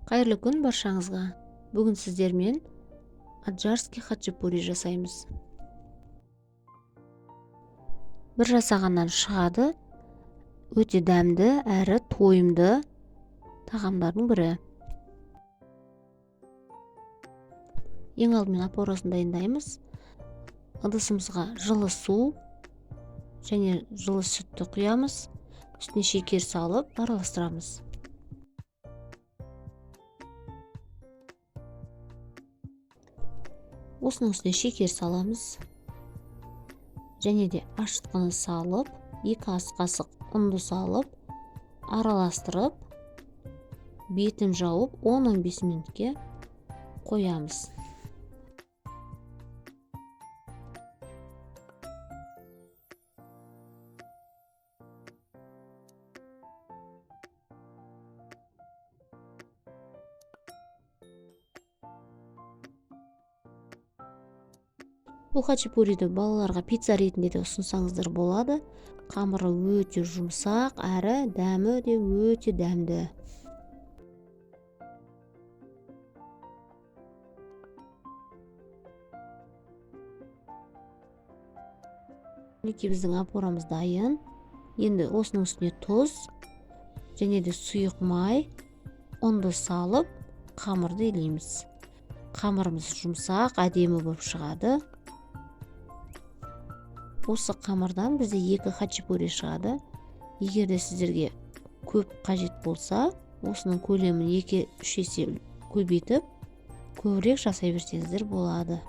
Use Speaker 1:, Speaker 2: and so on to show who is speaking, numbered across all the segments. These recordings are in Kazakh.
Speaker 1: Қайырлы күн баршаңызға. Бүгін сіздермен аджарский хачапури жасаймыз. Бір жасағаннан шығады, өте дәмді әрі тойымды тағамдардың бірі. Ең алдымен опорасын дайындаймыз. Ыдысымызға жылы су және жылы сүтті құямыз. Үстіне шекер салып араластырамыз. Осының үстіне шекер саламыз. Және де ашытқыны салып, 2 ас қасық ұнды салып, араластырып, бетін жауып 10-15 минутке қоямыз. Бұл хачапуриді балаларға пицца ретінде де ұсынсаңыздар болады. Қамыры өте жұмсақ, әрі дәмі де өте дәмді. Мінекей біздің опорамыз дайын. Енді осының үстіне тұз және де сұйық май, ұнды салып қамырды илейміз. Қамырымыз жұмсақ, әдемі болып шығады. Осы қамырдан бізде 2 хачапури шығады. Егер де сіздерге көп қажет болса, осының көлемін 2-3 есе көбейтіп, көбірек жасай берсеңіздер болады.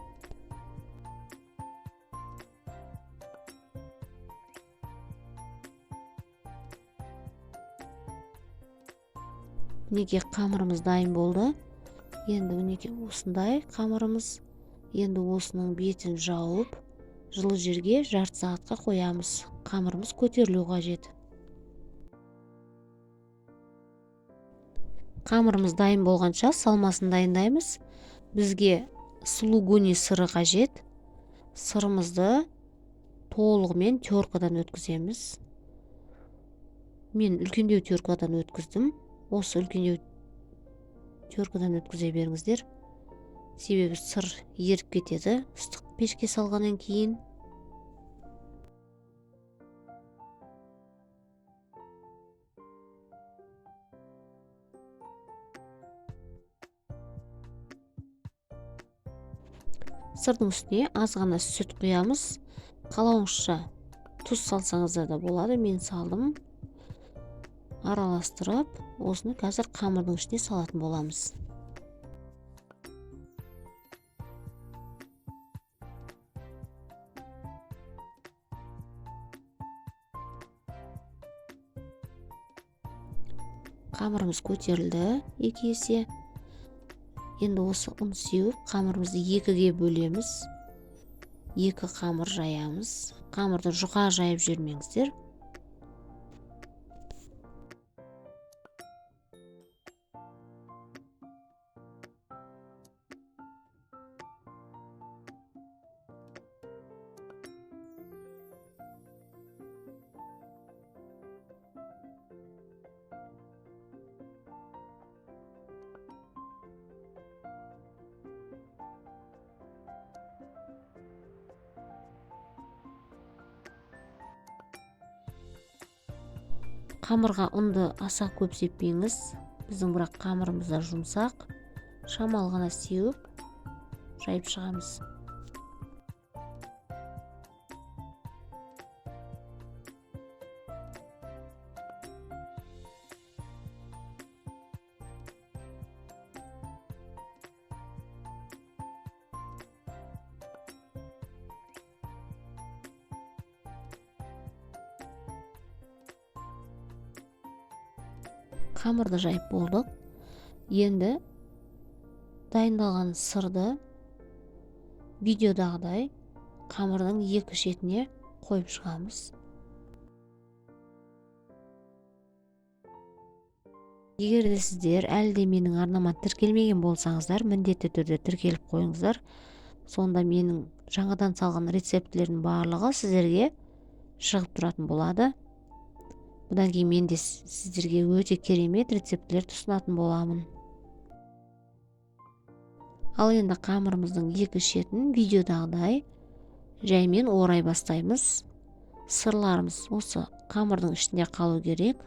Speaker 1: Мінекей қамырымыз дайын болды. Енді мінекей осындай қамырымыз. Енді осының бетін жауып, жылы жерге жарты сағатқа қоямыз. Қамырымыз көтерілу қажет. Қамырымыз дайын болғанша салмасын дайындаймыз. Бізге сулугуни сыры қажет. Сырымызды толығымен теркадан өткіземіз. Мен үлкендеу теркадан өткіздім. Осы үлкендеу теркадан өткізе беріңіздер. Себебі сыр еріп кетеді ыстық пешке салғаннан кейін. Сырдың үстіне аз ғана сүт құямыз. Қалауыңызша тұз салсаңыздар да болады. Мен салдым. Араластырып, осыны қазір қамырдың ішіне салатын боламыз. Қамырымыз көтерілді 2 есе. Енді осы ұн сеуіп, қамырымызды 2-ге бөлеміз. 2 қамыр жаямыз. Қамырды жұқа жайып жібермеңіздер. Қамырға ұнды аса көп сеппеңіз. Біздің бірақ қамырымыз да жұмсақ. Шамалы ғана сеуіп, жайып шығамыз. Қамырды жайып болдық. Енді дайындалған сырды видеодағыдай қамырдың 2 шетіне қойып шығамыз. Егер де сіздер әлі де менің арнама тіркелмеген болсаңыздар, міндетті түрде тіркеліп қойыңыздар. Сонда менің жаңадан салған рецептілердің барлығы сіздерге шығып тұратын болады. Бұдан кейін мен де сіздерге өте керемет рецептілерді ұсынатын боламын. Ал енді қамырымыздың екі шетін видеодағыдай жаймен орай бастаймыз. Сырларымыз осы қамырдың ішінде қалу керек.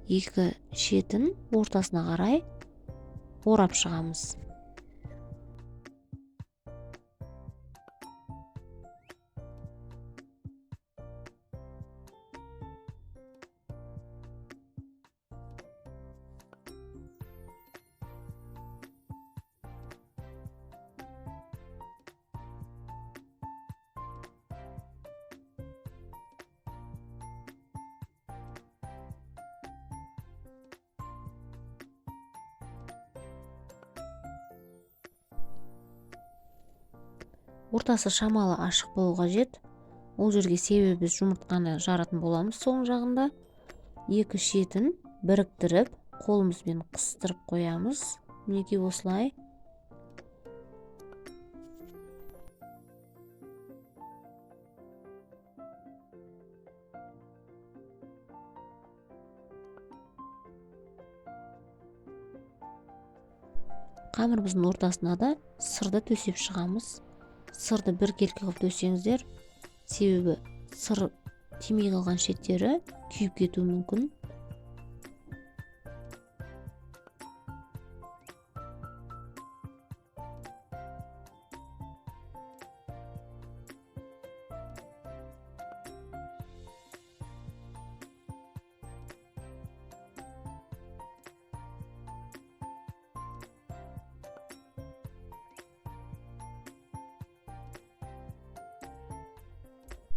Speaker 1: Екі шетін ортасына қарай орап шығамыз. Ортасы шамалы ашық болу қажет. Ол жерге себебі біз жұмыртқаны жаратын боламыз соң жағында. Екі шетін біріктіріп, қолымызбен қыстырып қоямыз. Мінекей осылай. Қамырымыздың ортасына да сырды төсеп шығамыз. Сырды біркелкі қылып төсеңіздер, себебі сыр тимей қалған шеттері күйіп кетуі мүмкін.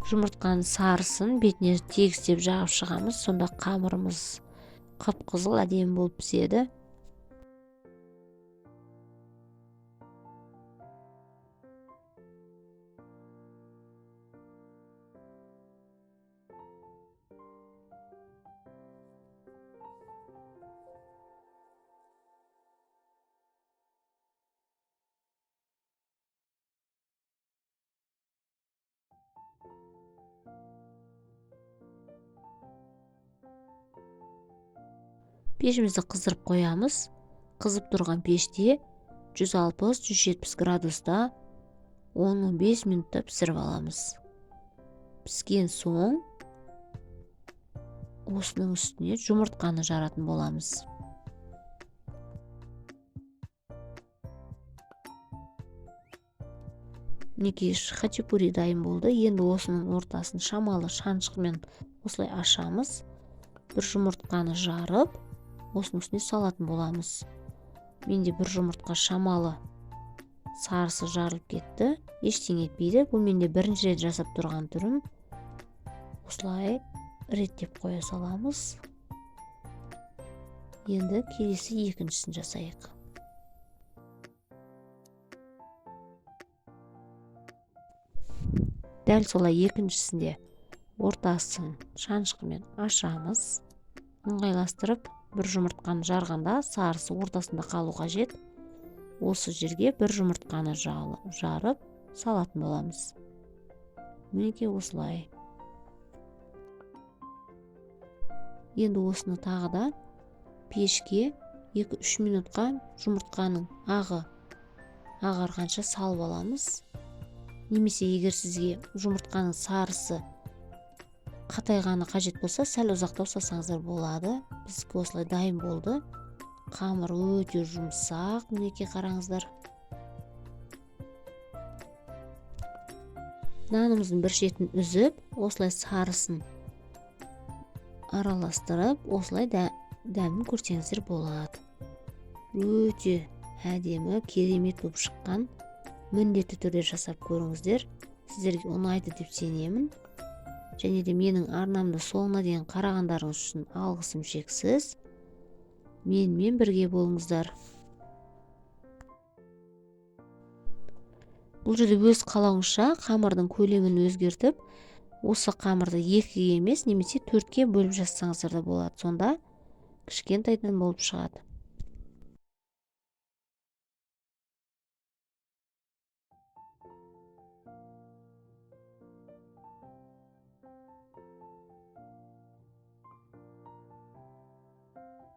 Speaker 1: Жұмыртқаның сарысын бетіне тегістеп жағып шығамыз, сонда қамырымыз қып-қызыл әдемі болып піседі. Пешімізді қыздырып қоямыз. Қызып тұрған пеште 160-170 градуста 10-15 минутта пісіріп аламыз. Піскен соң осының үстіне жұмыртқаны жаратын боламыз. Мінекей хачапури дайын болды. Енді осының ортасын шамалы шанышқымен осылай ашамыз. Бір жұмыртқаны жарып, осының үстіне салатын боламыз. Менде бір жұмыртқа шамалы сарысы жарылып кетті. Ештеңе етпейді. Бұл менде бірінші рет жасап тұрған түрім. Осылай реттеп қоя саламыз. Енді келесі екіншісін жасайық. Дәл солай екіншісінде ортасын шанышқымен ашамыз. Ыңғайластырып бір жұмыртқаны жарғанда сарысы ортасында қалу қажет. Осы жерге бір жұмыртқаны жарып салатын боламыз. Мінекей осылай. Енді осыны тағы да пешке 2-3 минутқа жұмыртқаның ағы ағарғанша салып аламыз. Немесе егер сізге жұмыртқаның сарысы қатайғаны қажет болса, сәл ұзақтау салсаңыздар болады. Біздікі осылай дайын болды. Қамыр өте жұмсақ, мінекей қараңыздар. Нанымыздың бір шетін үзіп, осылай сарысын араластырып, осылай дәмін көрсеңіздер болады. Өте әдемі, керемет болып шыққан. Міндетті түрде жасап көріңіздер. Сіздерге ұнайды деп сенемін. Және де менің арнамды соңына дейін қарағандарыңыз үшін алғысым шексіз. Менімен бірге болыңыздар. Бұл жерде өз қалауыңызша қамырдың көлемін өзгертіп, осы қамырды 2-ге емес, немесе 4-ке бөліп жазсаңыздар да болады. Сонда кішкентайдан болып шығады.